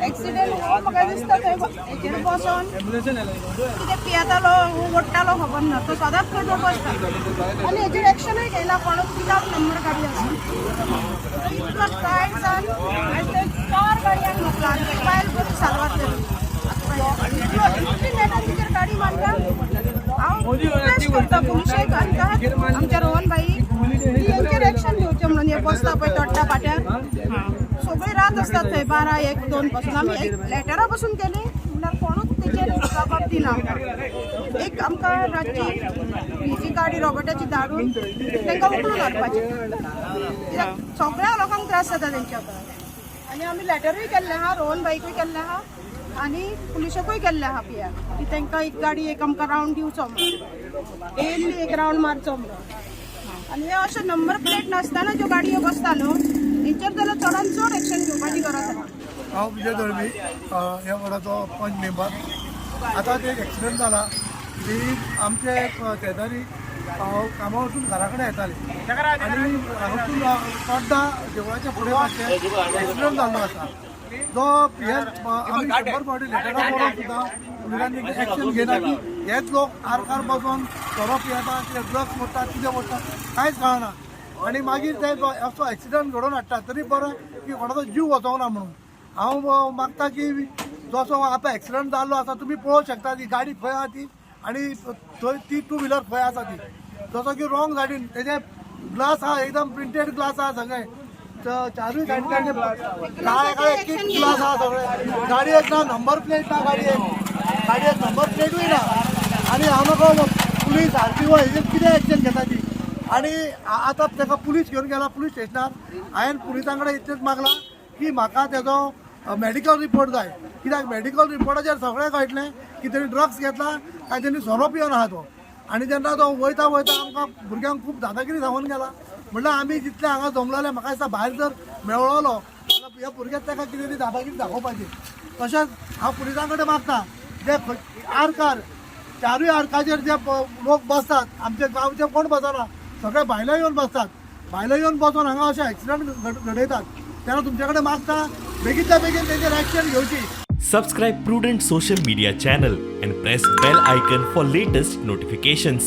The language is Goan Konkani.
एक्सिडेंट हो म्हाका दिसता थंय हेचेर बसोन कितें पियेतालो ओडटालो खबर ना. तो सदांच थंय तो बसता आनी हेजेर एक्शनूय घेयना कोणूच, विदावट नंबर गाडी आसा. इतलो टायट जावन आयज ते चार गाडयांक मोखला आनी ती बायल बरी साल्वार जाली. इतलो इतली नेटान तिचेर गाडी मारता. हांव रिक्वेस्ट करता पुलिशेक आनी आमच्या रोहन भाई की हेंचेर एक्शन घेवचें म्हणून. हे बसता पळय तोडटा पाट्यार, सगळी रात आसतात थंय 12, 1, 2 पासून. आमी एक लेटरां पासून केली म्हणल्यार कोणूच तेचेर जबाब दिना आमकां. एक आमकां रातची ही गाडी रोबोटाची धाडून तांकां उखलून हाडपाची, कित्याक सगळ्या लोकांक त्रास जाता तेंच्या. आनी आमी लेटरूय केल्लें आहा, रोहन बाईकूय केल्लें आहा आनी पुलिशेकूय केल्लें आहा पिया की तांकां एक गाडी एक आमकां रावंड दिवचो म्हणून, डेली एक रावंड मारचो म्हणून. आनी हे अशें नंबर प्लेट नासतना ज्यो गाडयो बसता न्हू, हेंचेर जाल्यार चडान चड एक्शन घेवपाची गरज आहा. हांव विजय दळवी, ह्या वॉर्डाचो पंच मेंबर. आतां एक एक्सिडंट जाला की आमचे एक शेजारी कामा वचून घरा कडेन येताले आनी हांगासून तोड्डा देवळाच्या फुडें मातशें एक्सिडंट जाल्लो आसा. जो हे आमी 100 फावटी लेटरां बरोवन सुद्दां पुलिसांनी एक्शन घेयना की हेच लोक आरकार बसोन सोरो पियेता, कितें ड्रग्स मोडटा, कितें मोडटा, कांयच कळना. आनी मागीर ते असो एक्सिडंट घडोवन हाडटा. तरी बरें की कोणाचो जीव वचोंक ना म्हणून हांव मागता की जसो आतां एक्सिडंट जाल्लो आसा, तुमी पळोवंक शकता ती गाडी खंय आहा ती आनी थंय ती टू व्हिलर खंय आसा ती. जसो की रॉंग सायडीन तेजे ग्लास आहा, एकदम प्रिंटेड ग्लास आहा सगळे, चारूय सायडीन काळे काळे एक ग्लास आहा सगळे. गाडयेक ना नंबर प्लेट ना, गाडयेक नंबर प्लेटूय ना. आनी हांव नको पुलीस आरटीओ हेजेर कितें एक्शन घेता ती. आनी आतां ताका पुलीस घेवन गेला पुलीस स्टेशनार. हांवें पुलिसां कडेन इतलेंच मागलां की म्हाका तेजो मेडिकल रिपोर्ट जाय, कित्याक मेडिकल रिपोर्टाचेर सगळें कळटलें की तेणी ड्रग्स घेतला काय तेणी सोरो पिवन आहा तो. आनी जेन्ना तो वयता वयता आमकां भुरग्यांक खूब दादागिरी सांगून गेला. म्हणल्यार आमी जितले हांगा जमलेले, म्हाका दिसता भायर जर मेळ्ळलो जाल्यार ह्या भुरग्याक ताका कितें तरी दादागिरी दाखोवपाची. तशेंच हांव पुलिसां कडेन मागता, जे आरकार चारूय आरकाचेर जे लोक बसतात, आमचे गांवचे कोण बसना, सगळे भायले येवन बसतात. भायले येवन बसून हांगा अशे एक्सिडंट घडयतात. तेन्ना तुमचे कडेन मागता, बेगीनच्या बेगीन तेजेर एक्शन घेवची. Subscribe Prudent Social Media channel and press bell icon for latest notifications.